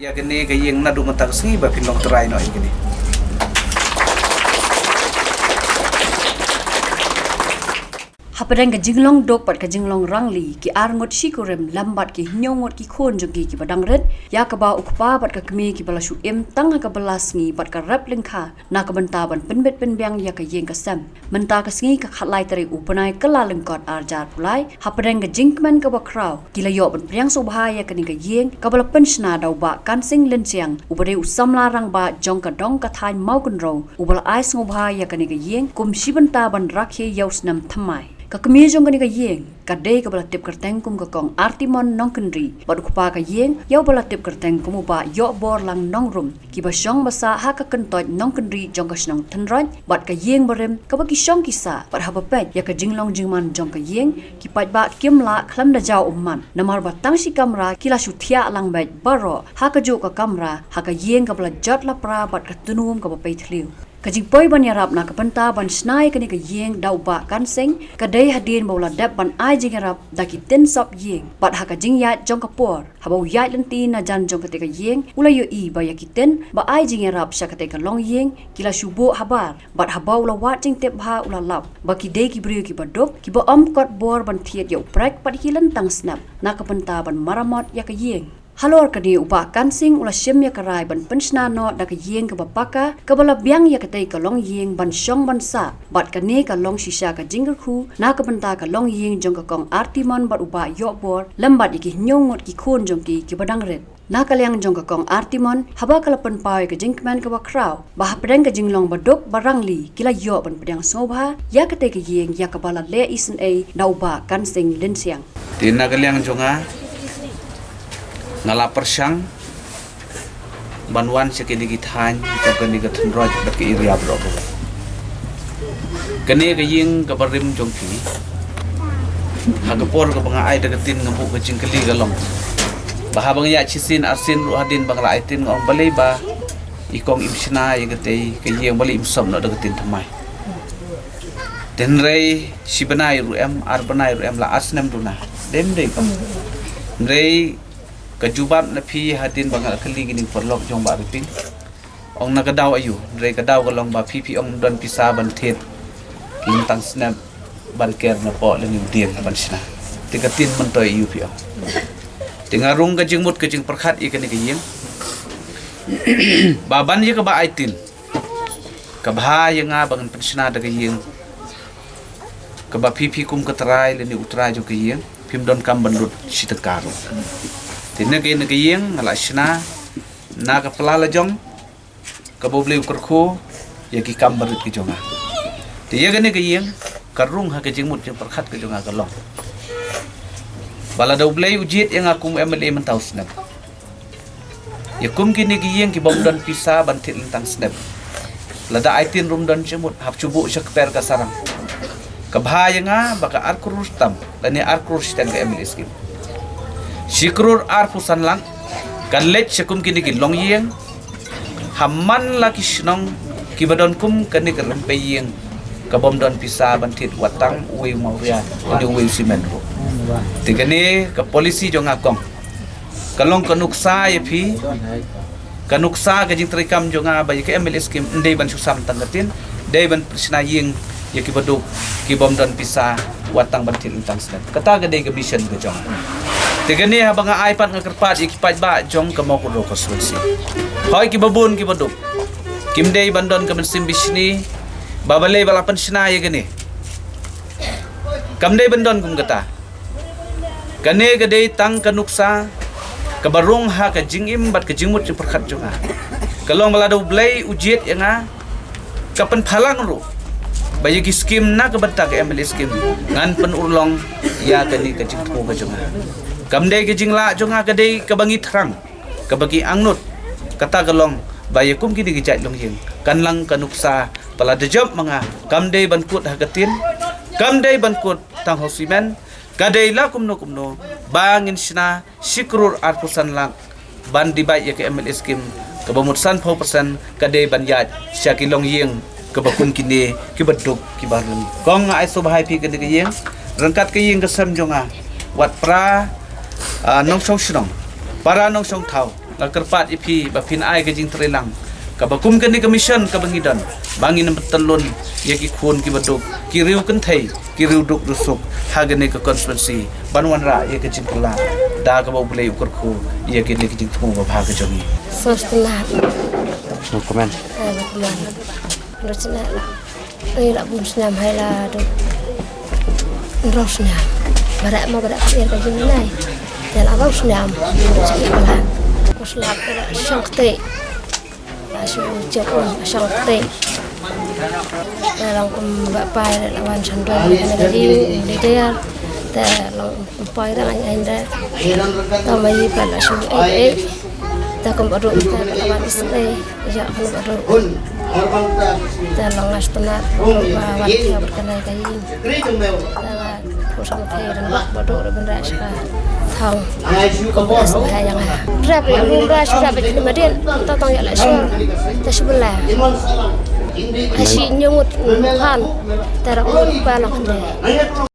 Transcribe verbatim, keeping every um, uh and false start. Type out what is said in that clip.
Ïa kane ka ïing naduh mynta ka sngi ba phin long trai noh ïa kane. Hapdeng ka jinglong duk bad ka jinglong rangli, ki ar ngut shi kurim lem bad ki hynñiew ngut ki khun jong ki kiba dang rit, ïa kaba u kpa bad ka kmie kiba la shu im tang ha ka bylla sngi bad ka rep lyngkha na ka bynta ban pynbit pynbiang ïa ka ïing ka sem. Mynta ka sngi ka khatlai tarik u bnai Kyllalyngkot arhajar arphew lai, hapdeng ka jingkmen kaba khraw, ki la ïoh ban pdiang sngewbha ïa kane ka ïing kaba la pynshna da u Bah Kansing Lynsiang, uba dei u samla rangbah jong ka dong ka thaiñ Mawkynrew, uba la ai sngewbha ïa kane ka ïing kum shi bynta ban rakhe ïa u snem thymmai. Ka kmie jong kane ka ïing ka dei kaba la tip kyrteng kum ka Kong Artimon Nongkynrih, bad u kpa ka ïing ïa uba la tip kyrteng kum u Bah Ïohborlang Nongrum, kiba shong ba sah ha ka kyntoit Nongkynrih jong ka shnong Thynroit, bad ka ïing barim kaba ki shong ki sah. Bad haba peit ïa ka jinglong jingman jong ka ïing, ki paidbah kim lah khlem da jaw ummat, namar ba tang shi kamra ki la shu thiah lang beit baroh, ha kajuh ka kamra ha ka ïing kaba la jot lapra bad ka tnum kaba pei thliew. Ka jingpoi ban ïarap na ka bynta ban shna ïa kane ka ïing da u Bah Kansing ka dei hadien ba u la dep ban ai jingïarap da ki tin sop ïing, bad ha ka jingïaid jong ka por, haba u ïaid lynti na jan jong kata ka ïing, u la ïohi ba ïa ki tin ba ai jingïarap sha kata ka longïing ki la shu buh habar, bad haba u la wad jingtip bha u la lap ba ki dei ki briew kiba duk, kiba ym kot bor ban thied ïa u prek bad ki lyntang snep na ka bynta ban maramot ïa ka ïing. Halor kane u Bah Kansing u la shim ïa ka rai ban pynshna noh da ka ïing kaba paka, kaba la biang ïa katei ka longïing ban shong ban sah, bad kane ka long shisha ka jingkyrkhu na ka bynta ka longïing jong ka Kong Artimon bad u Bah Ïohbor, lem bad ïa ki hynñiew ngut ki khun jong ki kiba dang rit. Na ka liang jong ka Kong Artimon, haba ka la pynpaw ïa ka jingkmen kaba khraw, ba hapdeng ka jinglong ba duk ba rangli, ki la ïoh ban pdiang sngewbha ïa katei ka ïing ïa kaba la leh isynei da u Bah Kansing Lynsiang. Te na ka liang jong nga, nga la pyrshang ban wan sha kine ki thaiñ, jong kane ka Thynroit bad ka area baroh kawei. Kane ka ïing kaba rim jong phi, ha ka por kaba nga ai da ka tin, nga buh ka jingkylli ka long ba haba nga ïaid shisien arsien ruh hadien ba nga la ai tin, nga ong balei ba i kong im shna ïa katei ka ïing, balei im sop noh da ka tin thymmai. Te hynrei shi bnai ruh em, ar bnai ruh em, la ar snem duna, dei ym dei kong? Hynrei ka jubab na phi hadien ba nga la kylli kine ki paralok jong Bah Riping, ong na ka daw aïu? Hynrei ka daw ka long ba phi, phi ong ym don pisa ban thied lyntang snep ban ker napoh lane u dieng ban shna. Te ka tin myntoi aïu phi ong? Te nga rung ka jingmut ka jingpyrkhat ïa kane ka ïing, ba ban ïa kaba ai tin, ka bha ïa nga ba ngan pynshna da ka ïing kaba phi, phi kum ka trai lane u trai jong ka ïing, phim donkam ban lut shi tyngka ruh. Te na ka, na ka ïing nga la shna na ka pla la jong kaba U Blei u kyrkhu ïa ki kam barit ki jong nga. Te ïa kane ka ïing ka rung ha ka jingmut jingpyrkhat ka jong nga ka long ba lada U Blei u jied ïa nga kum M L A mynta u snem, ïa kum kine ki ïing ki bym don pisa ban thied lyntang snep, lada ai tin ruh ym don jingmut, hap shu buh sha kper ka sarang. Ka bha ïa nga ba ka ar klur tam lane ar klur shiteng ka M L A scheme. Shi klur arphew san lak kan leit sha kum kine ki longïing ha man la ki shnong kiba don kum kane ka rympei ïing ka bym don pisa ban thied wat tang uwei u mawria lane uwei u simen ruh. Te kane ka policy jong nga kong, ka long ka nuksa ïa phi, ka nuksa ka jingtrei kam jong nga ba ïa ka M L A scheme ym dei ban shu sam tang ka tin, dei ban pynshna ïing ïa kiba duk, ki bym don pisa wat tang ban thied lyntang snep. Kata ka dei ka mission ka jong nga. Te kane haba nga ai pat nga kyrpad ïa ki paidbah jong ka Mawkynrew constituency, hooid kiba bun kiba duk, kim dei ban don ka mynsiem bishni ba balei ba la pynshna ïa kane. Kam dei ban don kum kata. Kane ka dei tang ka nuksa kaba rung ha ka jingim bad ka jingmut jingpyrkhat jong nga. Ka long ba lada U Blei u jied ïa nga, ka pynphalang ruh ba ïa ki scheme na ka bynta ka M L A scheme ngan pynurlong ïa kane ka jingthmu ka jong nga. Kam dei ka jinglah jong nga, ka dei kaba ngi thrang, kaba ki angnud. Kata ka long ba ïa kum kine ki jait longïing kan long ka nuksa ba lada jop ma nga, kam dei ban kut ha ka tin, kam dei ban kut tang ha u simen, ka dei la kumno kumno ba ngin shna shi klur arphew san lak ban dibait ïa ka M L A scheme, kaba mut sanphew percent ka dei ban ïaid sha ki longïing kaba kum kine kiba duk kiba rem. Kong nga ai sngewbha ïa phi kane ka ïing, ryngkat ka ïing ka sem jong nga, wat para, ah, nongshong shnong, para nongshong thaw, Nga kyrpad ïa phi ba phin ai ka jingtreilang kaba kum kane ka mission kaba ngi don, ba ngin ym tyllun ïa ki khun kiba duk, ki riew kynthei, ki riew duk riew suk ha kane ka constituency, ban wanrah ïa ka jingkylla da kaba U Blei u kyrkhu ïa kane ka jingthmu babha ka jong ngi. Sosna. No comment. Eh, no comment. Rosna. Ei, la bun snem hai la duk. Rosna. Bara ma bara ka er ka jin nai. Te la rosna. Sigi bala. Uslap la shang kte. La shu jep um shang kte. La long kum ba pai la wan shan doi ka na ka jing, di dia. Te long Poi da ngai nda. Ta mai pa la shu ei ei. Ta kum badu ta la ban sdei. Ja kum badu. Ta long ngas tena ba wan tia berkenai kai. Ta ba pusang thai dan badu da benda sha. Thong. Kum badu sdei yang ha. Rap ya bum ra shu rap ya madin. Ta tong ya la shu. Ta shu bela. Ashi nyungut pan. Ta rak pa long kende.